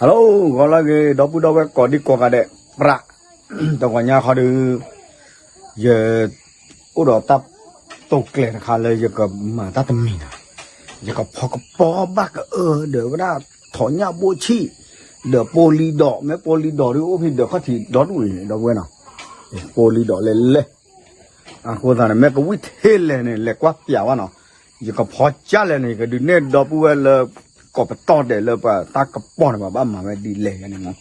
Hello ဂီၤလၢအဂ့ၤ ဒီပုၢ်ဒီဝဲၢ်ကိးဒံကိးဂၤဒဲး ပြး တဂီၤညါခီဒီး ယ အိၣ်ဒီးတၢ်တိာ်ကျဲၤတခါလၢယကမၤတၢ်တမံၤနီၤ, ယကဖီကပီၤဘၣ်ကအၢ ဒီးဝဲဒၣ်ထိးညၣ်ဘိဆံၣ် ဒီးပိလံၤဒီး မ့ၢ်ပိလံၤဒီးဒ်အိၣ်ဖဲဒီးခီၣ်ထံးဒီဒူၣ်အံၤ ဒီပုၢ်ဝဲၢ်နီၤ, ပိလံၤဒီးလဲၤလဲၤ အဃိသတးန့ၣ် မ့ၢ်ကဝံၣ်ထဲလဲၣ်န့ၣ် လဲၤကွၢ်ပၠးဘၣ်နီၤ, ယကဖီကၢ်လဲၣ်န့ၣ် ယကဒုးနဲၣ်ဒီပုၢ်ဝဲၢ်လၢ ကိးပတီၢ်ဒဲးလၢပတၢ်ကပီၤန့ၣ် ပဘၣ်မၤဝဲဒ်လဲၣ်န့ၣ်မး,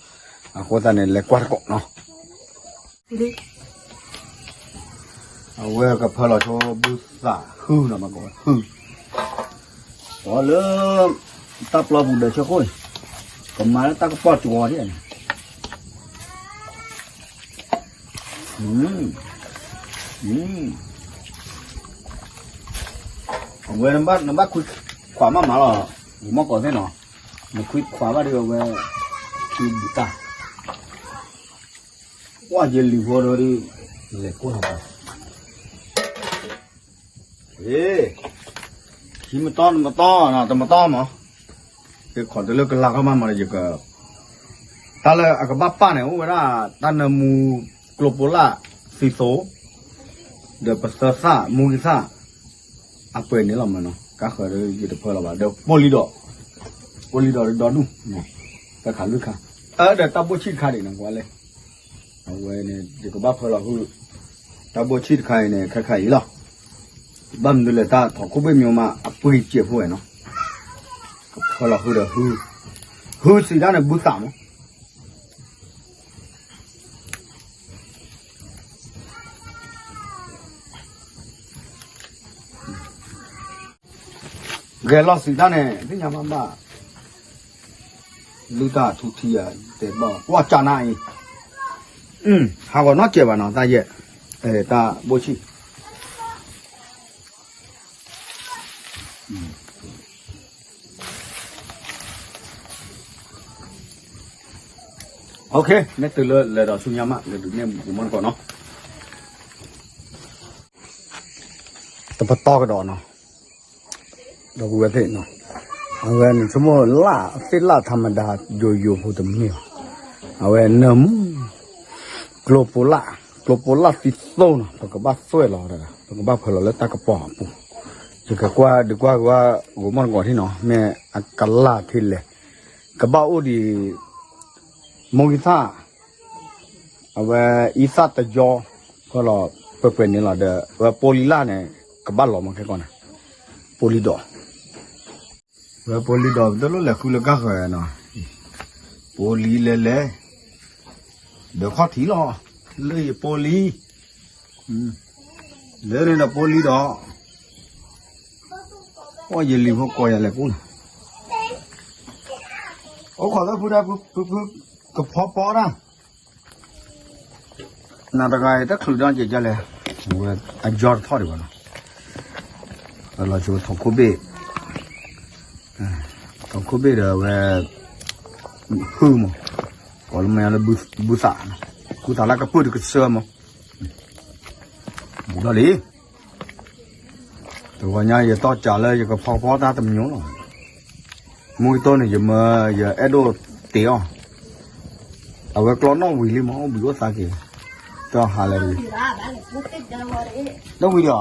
အဃိသတးန့ၣ် လဲၤကွၢ်တကိးနီၤ အဝဲကဖၢလီၤဆိဘုသးဟုနီၤ မ့ၢ်ကဝဲဟု, အီၤလၢ တၢ်ပျီပူၤဒီးဆၢခိၣ်အံၤ, ကမၤလၢတၢ်ကပီၤကဝီၤဒ်န့ၣ်, အဝဲနဘၣ်ခွံခွးမးမးလီၤ, မီၢ်ကီးသ့ၣ်နီၤ, နခွံခွးဘၣ်ဒီးအဝဲ ခံဘုတၢ် ကွၢ်ယလံၤဖိဒီးဒ် လဲၤကိၢ်ထီၣ်ပှၤ, ခံမတီၢ်တမတီၢ်နီၤ တမတီၢ်မး, ယခီၣ်တလၢကလၤကမးမးဒီးယက, တၢ်လၢအကဘၣ်ပာ်န့ၣ် အိၣ်ဝဲဒၣ် တၢ်နၢမူ ကျိပိလၣ် သံသိ, ဒီးပသၢသၣ် မူဂံၢ်သၣ် အပှဲၤန့ၣ်လီၤမးနီၤ, ကါဃၢၤဒီးယတဖၢလီၤဘၣ် ဒီးပိလံၤဒီး, ပိလံၤဒီးဒီဒူၣ်, တၢ်ခးလွံၢ်ခါ, အၢ ဒီးတၢ်ဘိဆံၣ်တခါဒံးနီၤ ကွၢ်လဲၣ်, အဝဲန့ၣ် ယကဘၣ်ဖၢလီၤဟု, တၢ်ဘိဆံၣ်တခါအံၤန့ၣ် ခဲခါအံၤလီၤ, ဘၣ်မနုၤလဲၣ်တၢ်ထိးခိၣ်ဘ့ၣ်မံၤမး အပှ့ၤစဲးဖိဝဲနီၤ, ကဖၢလီၤဟုဒီးဟု, ဟုစံးတၢ်န့ၣ် ဘုသးမး ဂဲၤလီၤစံးတၢ်န့ၣ် သ့ၣ်ညါမးဘၣ်, လုၢ်တၢ်ထူထံယၤ တဲဘၣ် ကွၢ်ကၢ်နၤအံၤ, ဟးဂီၤနီတစဲးဘၣ်နီၤ တၢ်ယဲၢ်, တၢ်ဘိဆံၣ် မ့ၢ်တုၤလၢလဲၤဒီးဆူညါမး လဲၤဒုးနဲၣ်ပူၤမီၢ်တကိးနီၤ, တပတီၢ်ကဒီးနီၤ, ဒီပုၢ်ဝဲၢ်သ့ၣ်နီၤ, အဝဲန့ၣ်ဆိကမိၣ်လၢ်သ့ၣ်လၢ်ထးမဒါ ယိာ်ယိာ်ဖိတမ့ၢ်ဘၣ်, အဝဲနၢမူ ကျိပိလၣ်, ကျိပိလၣ်သံသိနီၤ ပကဘၣ်သွဲၣ်လီၤဒီး ပကဘၣ်ဖၢလီၤလၢတၢ်ကပီၤအပူၤ, ယကကွၢ်ဒုးကွၢ်ကဝါ ဂိၤမီၢ်တကိးထံနီၤ မ့ၢ်အကလၢ်ထဲလဲၣ်, ကဘၣ်အိၣ်ဒံး မိၢ်ဂံၢ်သၣ် အဝဲအံသၣ်တယီ ဖၢလီၤပှဲၤပှဲၤန့ၣ်လီၤဒီး အဝဲပိလံၤလၢ်န့ၣ် ကဘၣ်လီၤမးခဲကီန့ၣ်, ပိလံၤဒီး ဝဲပိလံၤဒီး ပတလိၣ်လဲၤဃုလၢကါဃၢၤနီၤ, ပိလံၤလဲၤလဲၤ, ဒီးခီၣ်ထံးလီၤ, လၢယပိလံၤ, လၢန့ၣ်ဒီးပိလံၤဒီး, အိၣ်ယလံၤဖိကိးယၤလဲၤကူၣ်နီၤ, အိၣ်ခိးသၢဖုဒၣ်ဖုဖု, ကဖီပီတၢ် နၤတဂၤအံၤတချုးဒီးကကလဲၣ်, ဝဲအယီတထီၣ်ဒံးဘၣ်နီၤ, လီၤဆိထိးခိၣ်ဘ့ၣ်, ထိးခိၣ်ဘ့ၣ်ဒီးဝဲ, ဟုမး, ကိးလၢမဲာ်လၢဘုသး, ဘုသးလၢကပုၢ်တကဆၢမး, ဘူးထီၣ်လံ တဂီၤညါယတီၢ်ကးလၢယကဖီဖီတၢ်တမံၤလီၤ, မူကတိၢ်န့ၣ် ယမၢယအဲၣ်ဒိးတ့အီၤ, အဝဲကျီနီၣ်ဝံၤလံမး အိၣ်ဘှံးအိၣ်သါက့ၤ, တီၢ်ဟးလဲၣ်, နီၣ်ဝံၤလံဧါ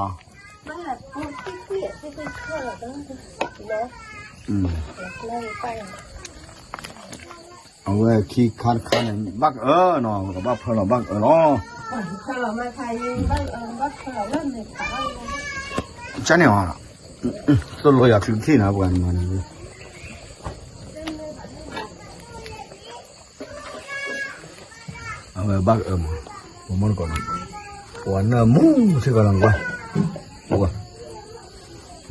အဝဲခံခါတခါန့ၣ် ဘၣ်ကအၢနီၤ ကဘၣ်ဖၢလီၤဘၣ်ကအၢလီၤ, ကန့ၣ်အီၤ, သိၣ်လိယၤချုးထံၣ်နၤပှၤန့ၣ်မးန့ၣ်, အဝဲဘၣ်ကအၢမး, ပမီၢ်တကိးနီၤ, ပှၤနၢမူစ့ၢ်ကီးလီၤကွၢ်,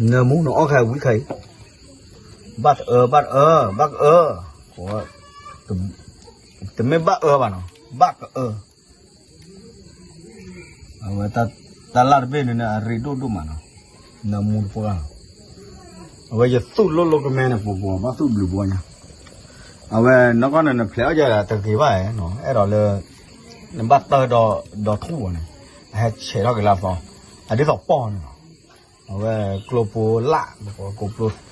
နၢမူနအီၣ်ခဲဝံခဲအံၤ, ဘၣ်တအၢ ဘၣ်တအၢ ဘၣ်ကအၢ, တမ့ၢ်ဘၣ်အၢဘၣ်နီၤ ဘၣ်ကအၢ, အဝဲတၢ်လၢ်တဘ့ၣ်န့ၣ် အရ့ဒိၣ်ဒိၣ်မးနီၤ, နၢမူတပှၢ်လီၤ, အဝဲယသူၣ်လိၣ်လိၣ်ကမဲန့ၣ် ပှၤပှၤဘၣ်သူၣ်ဘျုးဘှီညါ, အဝဲနီၢ်ကီၢ်န့ၣ် နဖျဲးအီၣ်ယၤတဂ့ၤဘၣ်နီၤ အဲၣ်ဒိးလၢ နဘၣ်တၢၢ်ဒီးထူၣ်ဘၣ်န့ၣ်, အဟဲဆဲးထီၣ်က့ၤလၢအသီ, အဒ်သိးပီၢ်န့ၣ်လီၤ, အဝဲကျိပိလၢ်,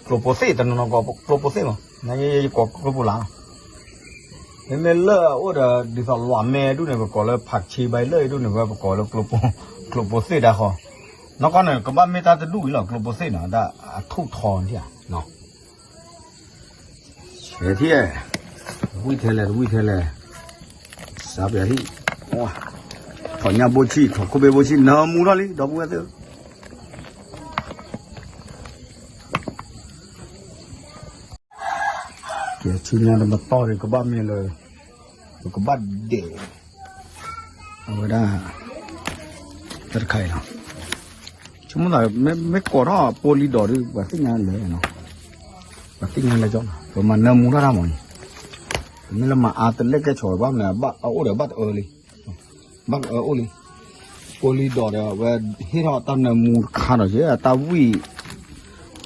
ကျိပိသ့ၣ်တနီၤနီၤကိးကျိပိသ့ၣ်မး, ယကိးကျိပိလၢ်လီၤ မ့မ့ၢ်လၢအအိၣ်ဒီး ဒ်သိးလွးမဲဒူၣ်န့ၣ် ပကိးလၢ ဖးဆ့ဘၣ်လၢအဒူၣ်န့ၣ် ဝဲပကိးလၢ ကျိပိသ့ၣ်တၢ်ဃီ, နီၢ်ကီၢ်န့ၣ် ကဘၣ်မ့ၢ်တၢ်တဒူၣ်အံၤလီၤ ကျိပိသ့ၣ်န့ၣ် တၢ်အထူၣ်ထီဧါ, ဆဲးထံၣ်, တဝံၣ်ထဲလဲၣ် တဝံၣ်ထဲလဲၣ်, စးပၠးထံၣ်, ထီၣ်ညၣ်ဘိဆံၣ် ထီၣ်ခိၣ်ဘ့ၣ်ဘိဆံၣ် နၢမူထီၣ်လံ ဒီပုၢ်ဝဲၢ်သ့ၣ်ဧၢ ကဲ ဆူညါတမတီၢ်ဒီး ကဘၣ်မ့ၢ်လၢ ပကဘၣ်ဒဲး အဝဲဒၣ် တၢ်တခါအံၤလီၤ. ဆိကမိၣ်သး မ့ၢ်ကိးထီၣ်ပိလံၤဒိးဒီး ပှၤသ့ၣ်ညါလၢ ပှၤသ့ၣ်ညါလၢကၠီလီၤ ပမၤနၢမူထီၣ်တၢ်မးန့ၣ်, ပမ့ၢ်လၢမၤအါတလဲၣ်ကဲဆိးဘၣ်မနုၤ အအိၣ်ဒီးဘၣ်တအၢလံ ဘၣ်တအၢအိၣ်လံ. ပိလံၤဒိးဒီး အဝဲဟ့ၣ်ထီၣ်တၢ်နၢမူတခါဒီး ယဲအတၢ်ဝံၣ်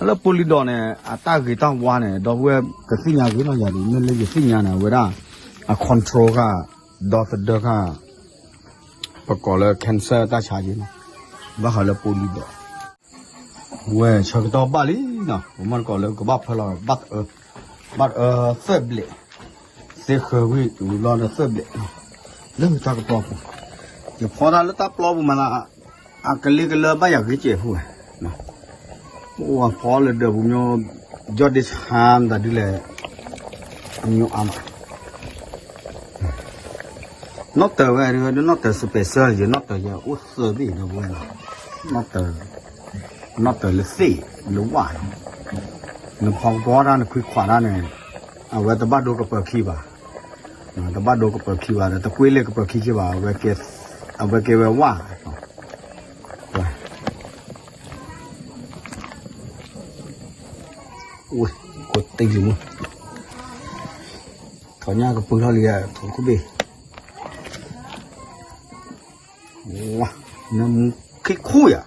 လၢပိလံၤဒိးန့ၣ် အတၢ်ဂ့ၤတၢ်ဝါန့ၣ် ဒီပုၢ်ဝဲၢ်ကသ့ၣ်ညါဂ့ၤနီၢ်ယၤဒ် မ့ၢ်လၢယသ့ၣ်ညါန့ၣ် အဝဲဒၣ် အ control ဃာ် ဒီသဒၢဃာ် ပကိးလၢ cancer တၢ်ဆါက့ၤနီၤ, ဘၣ်ဃးလၢပိလံၤဒိး ဝဲဆၢကတီၢ်ဘၣ်လံနီၤ, ပမ့ၢ်တကိးလၢကဘၣ်ဖၢလီၤ ဘၣ်တအၢ ဘၣ်တအၢသၢဘျဲၣ်, သ့ဃၢၤဝံၤတုၤလီၤဒီးသၢဘျဲၣ်, လၢတၢ်ကပီၤပူၤ, ယဖီတၢ်လၢတၢ်ပျီပူၤမးလၢ အကလ့ကလၢဘၣ်ယၤဂ့ၤစဲးဖိဝဲ, အိၣ်ဖီလၢဒၢးပူၤမျိုး, ယီၢ်ဒ့ဆါမတၤဒုလဲၣ်, အမျိုးအါမး နီၣ်တၢၤဝဲ နီၣ်တၢၤ special ယနီၣ်တၢၤယအိၣ်သၢဘ့ၣ်ဒီပုၢ်ဝဲၢ်နီၤ, နီၣ်တၢၤ နီၣ်တၢၤလၢသ့ၣ်လၢဝၣ်, နဖီကပီၤတၢ်နခွံခွးတၢ်န့ၣ်, အဝဲတဘၣ်ဒိကပၢၤခံဘၣ်, တဘၣ်ဒိကပၢၤခံဘၣ်ဒီး တကွ့လၢကပၢၤခံက့ဘၣ်, အဝဲကဲဝဲဝၣ်, ဝဲ ကိးတ့ၢ်လံမူ, ထီၣ်ညၣ်ကပၢၤထီၣ်လံယၤ ထီၣ်ခိၣ်ဘ့ၣ်, နၢမူခံခိၣ်ယၤ,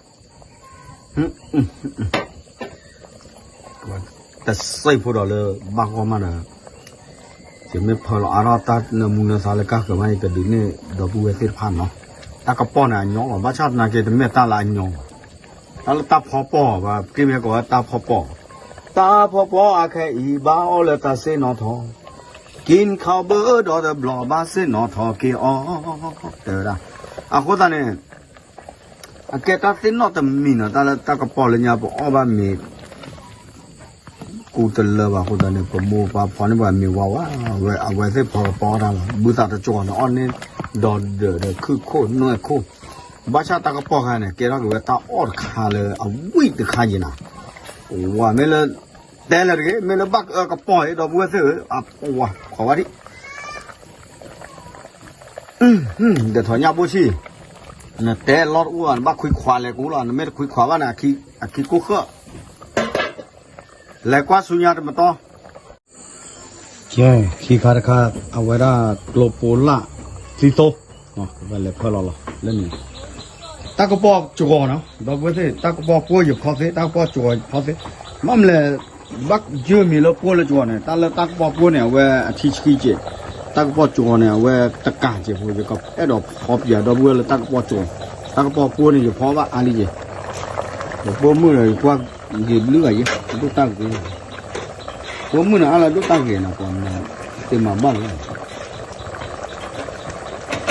တစဲးဖိဒီးလၢဘၣ်ဂီၢ်မးဒီး, ယမ့ၢ်ဖၢလီၤအါထီၣ်တၢ်နၢမူနၢသါလၢကၢ်ဃၢၤမး ယကဒုးန့ၢ်ဒီပုၢ်ဝဲၢ်သ့ၣ်တဖၣ်နီၤ, တၢ်ကပီၤန့ၣ်အညီလီၤ, ဘၣ်ဆၣ်သနာ်က့တမ့ၢ်တၢ်လၢအညီဘၣ်, တၢ်လၢတၢ်ဖီပီၢ်ဘၣ်, ပက့မ့ၢ်ကိးဝဲတၢ်ဖီပီၢ်, တၢ်ဖီပီၢ်အခဲအံၤ ဘၣ်အီၣ်လၢတၢ်စ့ၣ်နီၤထီၣ်, ကံခီဘၢဒီးတဘျီဘၣ်စ့ၣ်နီၤထီၣ်က့ၤအီၤ, တဲဝဲဒၣ်, အဃိသတးန့ၣ် အကဲတၢ်သ့ၣ်နီၣ်တမံၤနီၤ, တၢ်လၢတၢ်ကပီၤလၢညါပအီၣ်ဘၣ်မ့ၤ ကူတလၢဘၣ်အဃိသတးန့ၣ် ပမိၢ်ပပၢ်ဖီန့ၢ်ပှၤမ့ၤဝါဝါ, အဝဲသ့ၣ်ဖီကပီၤအီၣ်တၢ်လီၤ, ဘုသးတကၠီၤန့ၣ် အီၣ်န့ၢ်ဒီးဒၢးဒီးခုၣ်ခိၣ်နွဲၣ်ခိၣ်, ဘၣ်ဆၣ်တၢ်ကပီၤခါန့ၣ် ကဲထီၣ်က့ၤဝဲတၢ်အီၣ်တခါလၢအဝံၣ်တခါယံၤနၤ, ဝဲမ့ၢ်လၢ တဲလၢတဂ့ၤ, မ့ၢ်လၢဘၣ်ကအၢကပီၤအံၤ ဒီပုၢ်ဝဲၢ်သ့ၣ်ဧၢ, အဝၤ ခိးဝဲဒံး ဒီးထီၣ်ညၣ်ဘိဆံၣ်, နတဲလီၤတအိၣ်ဘၣ် နဘၣ်ခွံခွးလဲၤကူလီၤ, နမ့ၢ်တခွံခွးဘၣ်န့ၣ် အခံကိၢ်ဃၢၣ်, လဲၤကွၢ်ဆူညါတမတီၢ် ကဲ, ခံခါတခါ အဝဲဒၣ်ကျိပိလၢ် သံသိ, လဲၤဖၢလီၤလီၤ လၢန့ၣ်, တၢ်ကပီၤစှီၤနီၤ ဒီပုၢ်ဝဲၢ်သ့ၣ်, တၢ်ကပီၤပှိၢ်ယဖီသ့, တၢ်ကပီၤစှီၤယဖီသ့, ဘၣ်မနုၤလဲၣ်, ဘၣ်ယဲၢ်မံၤလၢပှိၢ်လၢစှီၤန့ၣ်, တၢ်လၢတၢ်ကပီၤပှိၢ်န့ၣ် အဝဲအထံဆှံက့ၤ, တၢ်ကပီၤစှီၤန့ၣ် အဝဲတကးက့ၤဖိ, ယကအဲၣ်ဒိးဖီပၠးဒီပုၢ်ဝဲၢ်လၢတၢ်ကပီၤစှီၤ, တၢ်ကပီၤပှိၢ်န့ၣ် ယဖီဘၣ်အါလံက့ၤ, ယပိာ်မုၣ်ဒီး ယကွၢ်ဂ့ၤဘျုးဂၤယဲ, ဒိၣ်တၢ်ဂ့ၤ ပိာ်မုၣ်န့ၣ် အါလၢဒိၣ်တၢ်ဂ့ၤန့ၣ် ပှၤမၤသ့မၤဘၣ်လီၤ,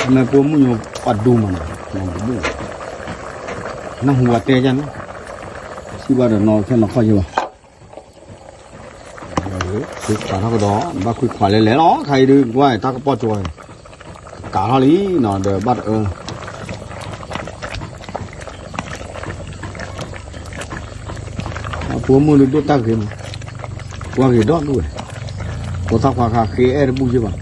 မ့ၢ်ပိာ်မုၣ်ညိပှၤဒိမးန့ၣ်, နၢ်ဟူပှၤတဲယါန့ၣ်, စံးဘၣ်ဒီးနီၢ်ခဲနီၢ်ခီၣ်ယဲဘၣ်, ခွံခွးထီၣ်ကဒီး, ဘၣ်ခွံခွးလဲၤလဲၤလီၤ, ခါအံၤဒုးကွၢ်တၢ်ကပီၤစှီၤ, ကးထီၣ်လံနီၤ ဒီးဘၣ်တအၢ အဖိမုၣ်ဒုးဒိၣ်တၢ်ဂ့ၤမး, ကွၢ်ဂ့ၤဒီဒူၣ်ဝဲ, ဖိသၣ်ခွါခါဃ့အဲၣ်တဘူၣ်ယဲဘၣ်,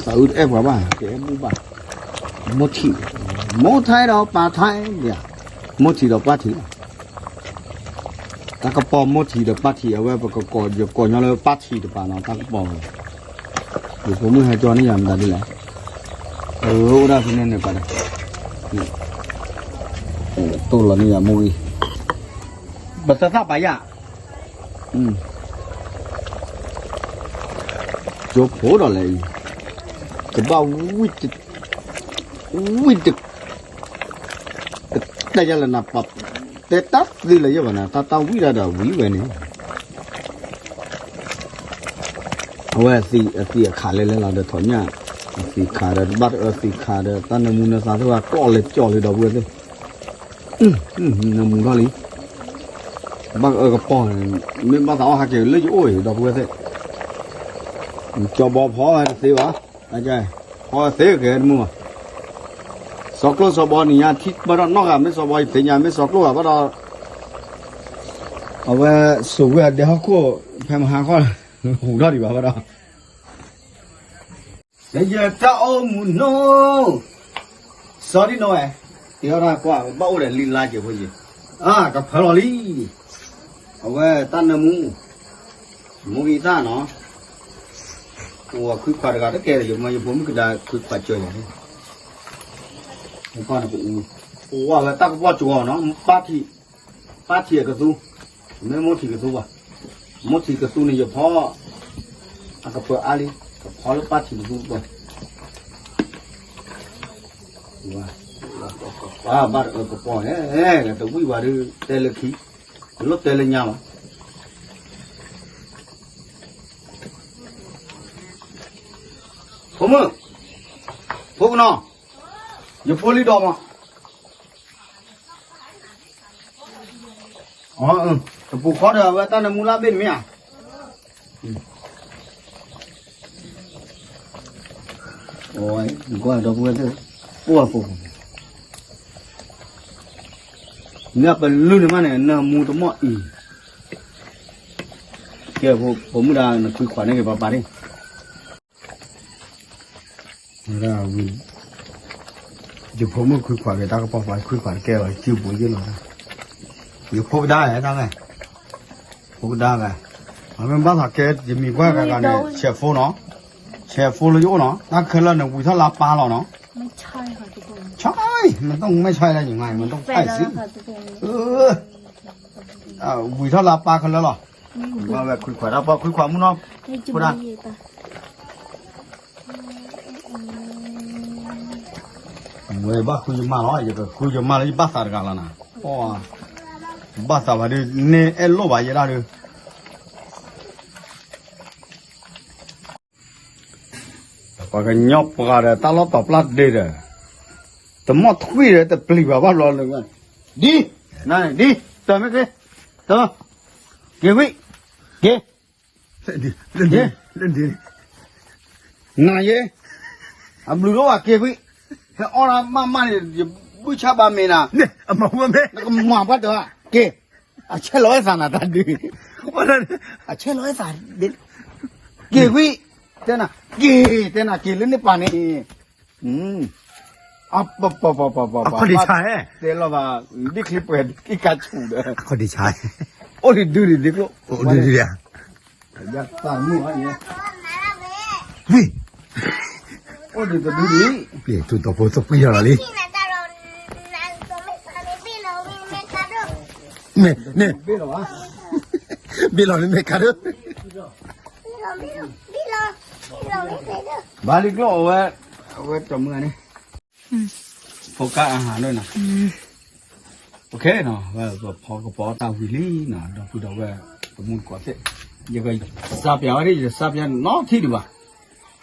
သးအုးတအဲၣ်ပှၤဘၣ် ကအဲၣ်ဘူၣ်ဘၣ်, မိၢ်ထံး, မိၢ်ထဲဒီးပၢ်ထဲ, မိၢ်ထံးဒီးပၢ်ထံးလီၤ, တၢ်ကပီၤမိၢ်ထံးဒီးပၢ်ထံး အဝဲပကကိး ယကိးညီလၢပၢ်ထံးတပၤနီၤ တၢ်ကပီၤဝဲ, ယဖိမုၣ်ဟဲကၠီန့ၢ်ယၤမတၤဒ်လဲၣ်, အိၣ်ဒၣ်ဖဲန့ၣ်န့ၣ်ပှၤဒီး, တိၢ်လီၤန့ၢ်ယၤမူဂံၢ်, ပတသၣ်ပာ်ယၤ, ကၠိဖိဒီးလဲၣ်အံၤ, ကဘၣ်ဝံၣ်, ဝံၣ်တ, တၢ်ယၤလၢနပာ်, တဲတၢ်သ့လၢယဲဘၣ်နၤ တၢ်တၢ်ဝံၣ်တၢ်ဒီးဝံၣ်ဝဲန့ၣ် အဝဲအသံးအခးလဲၤလဲၤလီၤဒီးထီၣ်ညၣ်, အသံးခးဒီးဘၣ်တအၢသံးခးဒီး တၢ်နၢမူနၢသးသ့ၣ်ဝဲကျီၣ်လဲၤကၠီၣ်လံဒီပုၢ်ဝဲၢ်သ့ၣ်, နၢမူထီၣ်လံ, ဘၣ်ကအၢကပီၢ်န့ၣ် မ့ၢ်ဘၣ်သးအီၣ်ဟးက့ၤလၢယအိၣ်အံၤဒီပုၢ်ဝဲၢ်သ့ၣ်, ကၠီဘီဖီဝဲတသ့ဘၣ်, ဖီဝဲသ့ကဲတမုာ်ဘၣ်, စီၤကျိၣ်စီၤဘီနံၤညါထံၣ်ဘၣ်ဒီးနီၢ်ဂၤ မ့ၢ်စီၤဘီယသ့ၣ်ညါ မ့ၢ်စီၤကျိၣ်ဂၤဘၣ်ဒီး အဝဲစိာ်ကွံာ်အဒဲဟီၣ်ခိၣ် ဖဲမဟါခီ ဟူးထီၣ်ဒံးဘၣ်ဘၣ်ဒီး ယတၢ်အိၣ်မူနီၢ်, စီၤဒံနီၢ်ဝဲ, တ့ထီၣ်တၢ်ကွၢ် ဘၣ်အိၣ်ဒီးလံလါက့ၤဖိယံၤ, အကဖၢလီၤလံ, အဝဲတၢ်နၢမူ, မိၢ်ဂံၢ်တၢ်နီၤ, အိၣ်ခွံခွးတဂၤတကဲဒီး ယမ့ၢ်ယဖိမုၣ်ကဒါခွံခွးကၢၤယၤန့ၣ်, အိၣ်ဝဲတၢ်ကပီၢ်ကၠီနီၤ, ပၢ်ထံး ပၢ်ထံးအကသူ, မ့ၢ်မိၢ်ထံးကသူဘၣ်, မိၢ်ထံးကသူန့ၣ်ယဖီ, အကပၢၤအါလံ, ကဖီလၢပၢ်ထံးကသူပၢၤ, ဘၣ်တအၢကပီၢ်န့ၣ်, တဝံၣ်ဝဲဒုး တဲလၢခံ, လိၣ်တဲလၢညါလီၤ. ဖိမုၣ်, ဖိကနီၤ, ယဖိလံဒီးမး တပူၤဃီဒီး အဝဲတၢ်နၢမူလၢဘ့ၣ်တမ့ၢ်ဧါ, ကွၢ်ဒီပုၢ်ဝဲၢ်သ့ၣ်, အိၣ်အပူၤ, နပလုၢ်န့ၣ်မးန့ၣ် နၢမူတမီၢ်အံၤ, ကဲ, ဖိမုၣ်ဒၣ်နခွံခွးန့ၣ်က့ၤပၤပၤန့ၣ် ဝဲဒၣ်ဝံၤ, ယဖိမုၣ်ခွံခွးက့ၤတၢ်ကပီၤပၤ ခွံခွးတကဲလီၤ စုပူၤယ့ၢ်လီၤ, ယဖိကဒါဝဲတၢ်ဝဲ, ဖိကဒါဝဲ, အမ့ၢ်ဘၣ်သးကဲယမံၤကွၢ်ဂၤဂၤန့ၣ် ဆဲးဖိနီၤ, ဆဲးဖိလၢယအိၣ်နီၤ, တၢ်ခဲလၢာ်န့ၣ် ဝံၤထီၣ်လါပၢ်လီၤနီၤ, ဆဲး, မ့ၢ်တမ့ၢ်ဆဲးလၢယငါ မ့ၢ်တဖဲးစံ ဝံၤထီၣ်လါပၢ်ခဲလၢာ်လီၤ, ဘၣ်ဝဲခွံခွးတၢ်ပီၤ ခွံခွးမုၣ်နီၤ, ဖိဒၣ် ဝဲဘၣ်ဃုယမါလီၤ, ယကဃုယမါလၢယဘၣ်သးတဂၤလီၤနၤ, ဘၣ်သးဘၣ်ဒုး န့ၢ်အဲၣ်လိၣ်ဘၣ်ယဲဒၣ်ဒုး, ပှၤကညီပှၤဒီးတၢ်လီၢ်တပျၢ်ဒ့ဒီး, တမီၢ်ထွံၣ်ဒီးတပျံၤဘၣ်ဘၣ်ဘျီလၢ, ဒ်, နဒ်, တမ့ၢ်က့ၤ, တ, က့ၤဝံၤ, က့ၤ လၢဒ်, နၤယဲ, အဘျုးဒိၣ်ဘၣ်က့ၤကွံာ်, ဟဲအီၣ်ဒၣ်မးမးန့ၣ် ယဘုၣ်ဆၣ်ဘၣ်မ့ၤနၤ, နကမၤပှၢ်တၢ်, က့ၤ, အဆဲးလီၤဝဲသးနၤတၢ်ဒုး, အဆဲးလီၤဝဲသး, က့ၤကွံာ်, တဲနၤ, က့ၤ, တဲနၤက့ၤလၢန့ၣ်ပၤန့ၣ် အခီၣ်ဒံးဆါ, တဲလီၤဘၣ်, ဒ်ချံပှဲၤဒ်ကါဆူၣ်ဒီး, အခီၣ်ဒံးဆါ, အိၣ်ဒံးဒုဒံးဒ်ကျိၣ်, အိၣ်ဒံးဒံး, ဝံၤ, အိၣ်ဒံးတဒုဒံး, ပျဲၢ်ထူတီၤဖိသပှံၢ်လီၤလံ, မ့ၢ်, မ့ၢ်, ဘ့ၣ်လီၤလံမ့ၢ်ကါဒိၣ် ဘၣ်လံကျိၣ်အဝဲ, အဝဲတမုာ်န့ၣ်, ဖိကါအဟးလၢနၤ, ပဖီကပီၤတၢ်ဝံၤလံနီၤ ဒီပုၢ်ဒီဝဲၢ်, တမူတကိးသ့ၣ်, ယကစးပၠးဝဲဒၣ် ယစးပၠးနီတထံၣ်ဒံးဘၣ်,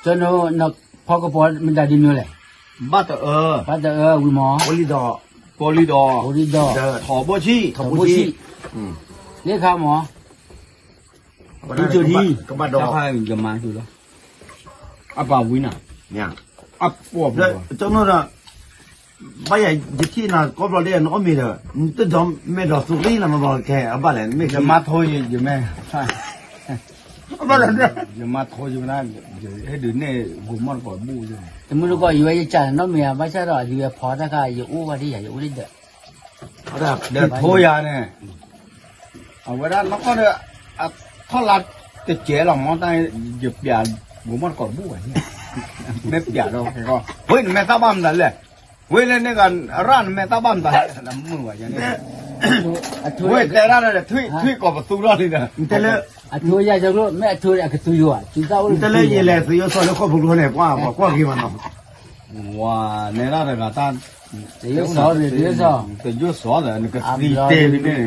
ကၠီနီၤ, ဖီကပီၤမတၤဒ်မ့ၢ်လဲၣ်, ဘၣ်တအၢ, ဘၣ်တအၢဝံၤမး, ပီလံဒီး, ပီလံဒီး, ပီလံဒီး, ထီၣ်ဘိဆံ, ထီၣ်ဘိဆံ, လၢခါမး ကဘၣ်ဒီး, ယမၤတူၢ်လီၤ, အပာ်ဝံၤနၤ, အပီၢ်, ကၠီနီၤဒီး, ဘၣ်ယၤယထံၣ်နၤကီၢ်ဘျီဒ်နအီၣ်မ့ၤဒီး, နတဒီးမဲာ်ဒီးသူၣ်လံနမၤဘၣ်ကဲအဘၣ်လဲၣ်, မ့ၢ်ယမါထိယမ့ၢ်, အဘၣ်လဲၣ်, ယမါထိယမ့ၢ်, ဟဲဒုးနဲၣ်ဂိၤမီၢ်တကိးဘူၣ်, တမုၢ်တကိး ယဝဲယကးနီတမ့ၢ်ဧါ, ဘၣ်ဆၣ်ဒီးဒုးဝဲဖီတၢ်ခါ ယအိၣ်ဝဲဒ်ယၤ ယအိၣ်ဒ်ဒီး ဒီးထိယၤန့ၣ်, အဝဲဒၣ်နီၢ်ကီၢ်ဒီး, အထီၣ်လါတကဲလီၤမး တၢ်ယပျး, ဂိၤမီၢ်တကိးဘူၣ်ဘၣ်, မ့ၢ်ပျးဒီး, ဝဲနမဲာ်သၣ်ဘၣ်မတၤလဲၣ်, ဝဲလၢန့ၣ်ဂၤရၣ်နမဲာ်သၣ်ဘၣ်မတၤလဲၣ်, မုာ်ဘၣ်ယၤန့ၣ်, ဝဲတဲဒၣ်ဒီးထွံၣ်, ထွံၣ်ကိးပသူထီၣ်လံဒီး, အထိယၤကလိၣ် မ့ၢ်အထိအကသူယိၤဧါ, တလၢယလဲၤသုးယိၣ်စီၤလၢခီၣ်ဖိကျိၤန့ၣ် ကွၢ်, ကွၢ်ဂ့ၤမးနီၤ ဝၤနဲဒၣ်တဂၤတၢ်, တယိၣ်စီၤ, တယိၣ်စီၤဒီး နကသံတဲန့ၣ်, ဘီသိၣ်မံ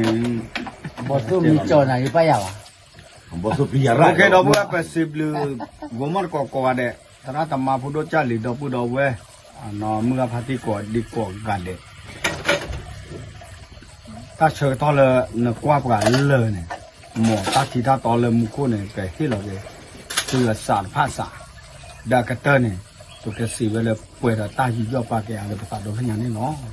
ကၠီနၤ ယပၢ်ယၤဘၣ်, ဘီ ဒီပုၢ်ဝဲၢ် ပစံးဘျုး ဂီၤမီၣ်တကိးကိးဂၤဒဲး, သရၣ်သမါ ဖိဒိၣ်ကၢ်လံၤ ဒီပုၢ်ဒီဝဲၢ်, မုၢ်ဂၤဖါတံၢ်ကိးဒံကိးဂၤဒဲး, တၢ်ဆၢကတီၢ်လၢနကွၢ်ပှၤလၢာ်န့ၣ်, မ်တၢ်ထံတၢ်တီလၢမူခိၣ်န့ၣ် ကဟ့ၣ်လီၤက့ၤ သုအစးတဖၣ်စး, ဒီးအကတၢၢ်န့ၣ် ပကစံးဝဲလၢပှဲၤဒီးတၢ်ယူးယီၣ်ပာ်ကဲအါလၢပသးဒီဖျၢၣ်ညါန့ၣ်လီၤ.